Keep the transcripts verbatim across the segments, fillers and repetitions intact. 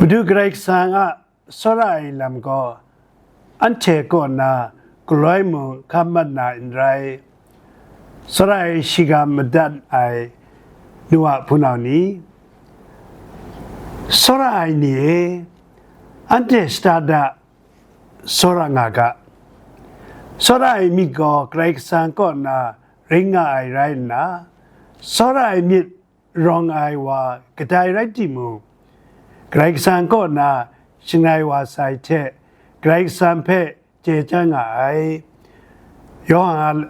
Du Karai Kasang a tsawra ai lam gaw, anhte kaw na galoi mung hkap mat na n rai, tsawra ai shiga madat ai nu a hpunau ni, tsawra ai ni e, anhte shada da tsawra nga ga. Tsawra ai myit gaw Karai Kasang kaw na ring nga ai rai nna, tsawra ai myit rawng ai wa kadai rai timung, Karai Kasang kaw na shangai wa sai hte Karai Kasang hpe chye chyang nga ai. Yawhan a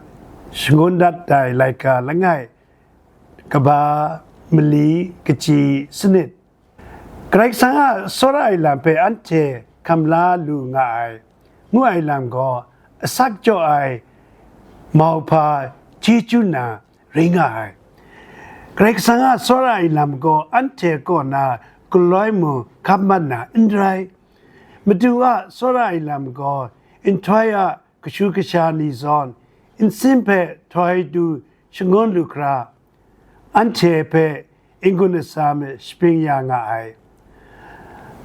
shangun dat ai laika langai kaba mali kaji sanit. Karai Kasang a tsawra ai lam hpe anhte hkam la lu nga ai, ngu ai lam gaw, asak jaw ai mauhpa chyeju na rai nga ai. Karai Kasang a tsawra ai lam gaw, anhte kaw na galoi mung hkap mat na n rai. Madu a tsawra ai lam gaw, nhtoi a kashu kasha ni zawn, nsin hpe htoi du shangun lu hkra, anhte hpe n-gun atsam shapring ya nga ai.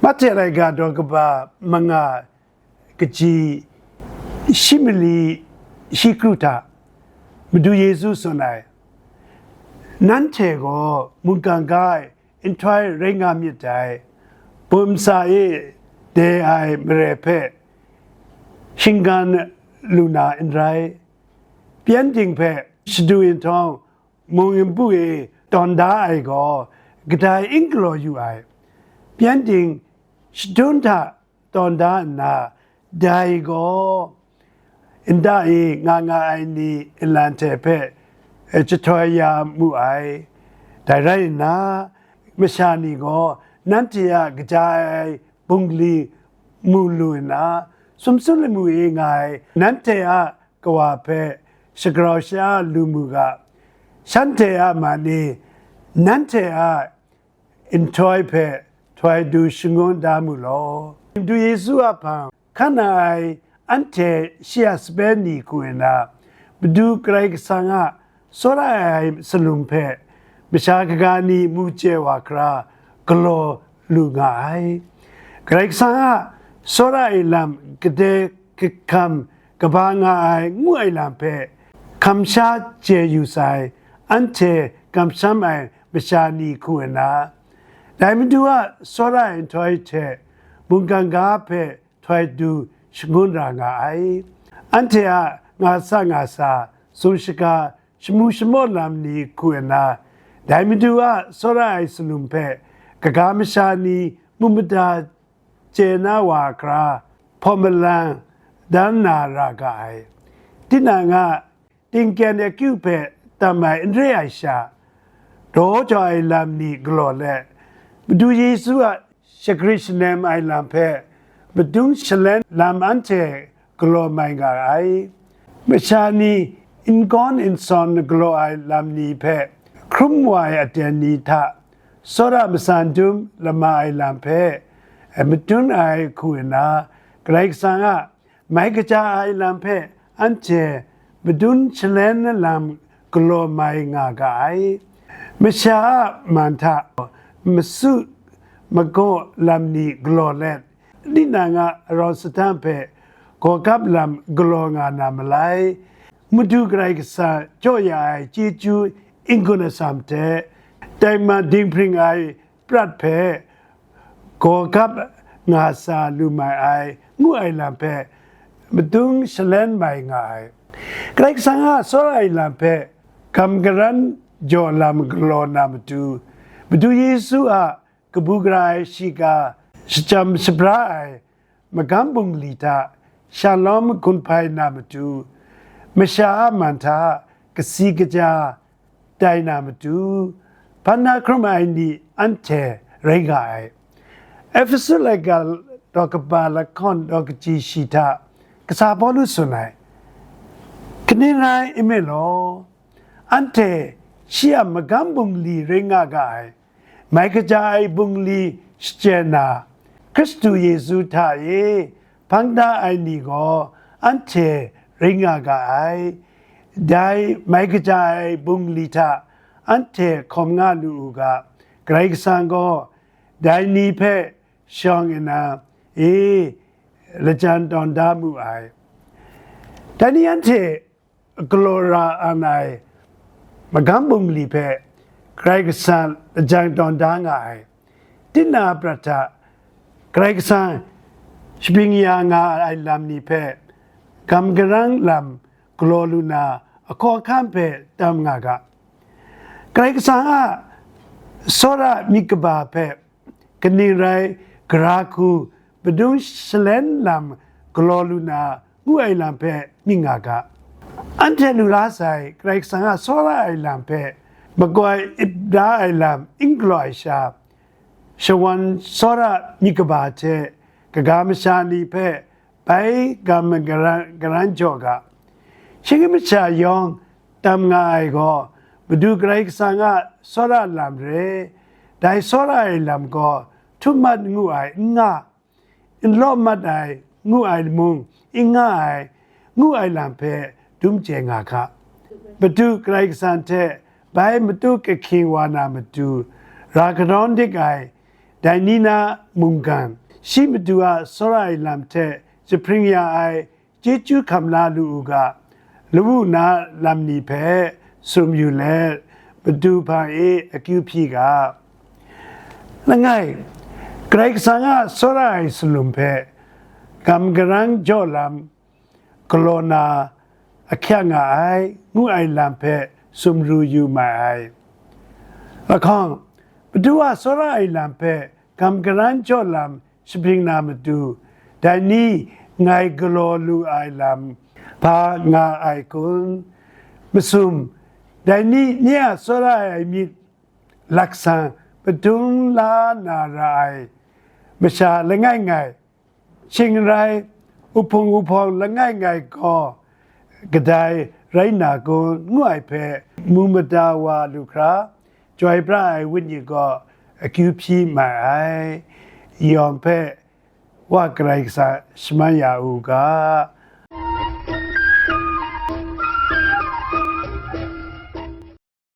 Mahte laika daw kaba manga kaji shi mali shi kru hta Madu Yesu tsun ai, nanhte gaw mungkan ga ai nhtoi rai nga myit dai, bum tsa e de ai mare hpe shinggan lu na n rai, pyengdin hpe shadu nhtawng mung npu e tawn da ai gaw, kadai n galaw yu ai, pyengdin shadun hta tawn da nna, dai gaw nta e nga nga ai ni nlan hte hpe jahtoi ya mu ai. Dai rai nna, masha ni gaw nanhte a kaja ai bungli mu lu nna, sumsum lamu e nga ai nanhte a Kawa hpe shagrau sha-a lu mu ga, shanhte a man e nanhte a nhtoi hpe htoi du shangun da mu law. Madu Yesu a hpang hkan na ai anhte shi a sape ni hku nna, Madu Karai Kasang a tsawra ai salum hpe masha kaga ni mu chye wa hkra galaw lu nga ai. Karai Kasang a tsawra ai lam gade kahkam kaba nga ai ngu ai lam hpe hkam sha chye yu sai, anhte kamsham ai masha ni hku nna, dai Madu a tsawra ai nhtoi hte mungkan ga hpe htoi du shangun ra nga ai. Anhte a nga sa nga sa, sum shaga, shamu shamaw lam ni hku nna, dai Madu a tsawra ai salum hpe kaga masha ni mu mada chye na wa hkra hpawm malang dan na ra ga ai. Tinang a tingkyen akyu hpe tam ai n re ai sha, daw jau ai lam ni galaw let, Madu Yesu a shagrit shanem ai lam hpe madung shalen lam anhte galaw mai nga ai. Masha ni n gawn n sawn galaw ai lam ni hpe hkrum wa ai aten ni hta, tsawra matsan dum lama ai lam hpe madun ai hku nna, Karai Kasang a mai kaja ai lam hpe anhte madun shalen na lam galaw mai nga ga ai. Masha a man hta masu magaw lam ni galaw let, tinang a rau sadan hpe gawgap lam galaw nga na malai. Madu Karai Kasang jaw ya ai chyeju n-gun atsam hte, tengman dinghpring ai prat hpe gawgap nga sa lu mai ai, ngu ai lam hpe madung shalen mai nga ai. Karai Kasang a tsawra ai lam hpe gam garan jaw lam galaw na matu, Madu Yesu a kabu gara ai shiga shachyam shabra ai magam bungli hta shalawm hkunhpai na matu, masha a man hta kasi kaja tai na matu, hpan na hkrum ai ni anhte rai nga ai. Ehpesu laika daw kaba lahkawn daw kaji shi hta kasa Pawlu tsun ai, kaning rai nme law, anhte shi a magam bungli rai nga ga ai, mai kaja ai bungli shachyen na, Hkristu Yesu hta e hpang da ai ni gaw anhte rai nga ga ai. Dai mai kaja ai bungli hta anhte hkawm nga lu u ga, Karai Kasang gaw dai ni hpe shawng nna, e, lajan tawn da mu ai. Dai ni anhte galaw ra an ai magam bungli hpe Karai Kasang lajan tawn da nga ai. Tinang a prat hta Karai Kasang shabring ya nga ai lam ni hpe gam garang lam galaw lu na ahkaw ahkam hpe tam nga ga. Karai Kasang a tsawra myit kaba hpe kaning rai gara hku padung shalen lam galaw lu na ngu ai lam hpe myit nga ga. Anhte lu la sai Karai Kasang a tsawra ai lam hpe makoi ip da ai lam n galaw ai sha, shawan tsawra myit kaba hte kaga masha ni hpe bai gam garan, garan jaw ga. Shinggan masha yawng tam nga ai gaw, Madu Karai Kasang a tsawra lam re, dai tsawra ai lam gaw htum mat ngu ai n nga, n law mat ai ngu ai mung n nga ai, ngu ai lam hpe dum chye nga ga. Madu Karai Kasang hte bai matu kahkying wa na matu ra kadawn dik ai, dai ni na mungkan, shi Madu a tsawra ai lam hte jahpring ya ai, chyeju hkam la lu u ga, lawu na lam ni hpe sum yu let, Madu hpang e akyu hpyi ga. Langai, Karai Kasang a tsawra ai salum hpe gam garang jaw lam galaw na ahkyak nga ai, ngu ai lam hpe sumru yu mai ai. Lahkawng, Madu a tsawra ai lam hpe gam garang jaw lam shabring na matu, dai ni ngai galaw lu ai lam hpa nga ai kun? Masum, dai ni nye a tsawra ai myit laksang padung la na ra ai masha langai ngai, shing rai, uhpung uhpawng langai ngai gaw kadai rai na kun, ngu ai hpe mu mada wa lu hkra, Chyoi pra ai Wenyi gaw akyu hpyi mai ai. Yawng hpe Wa Karai Kasang shaman ya u ga.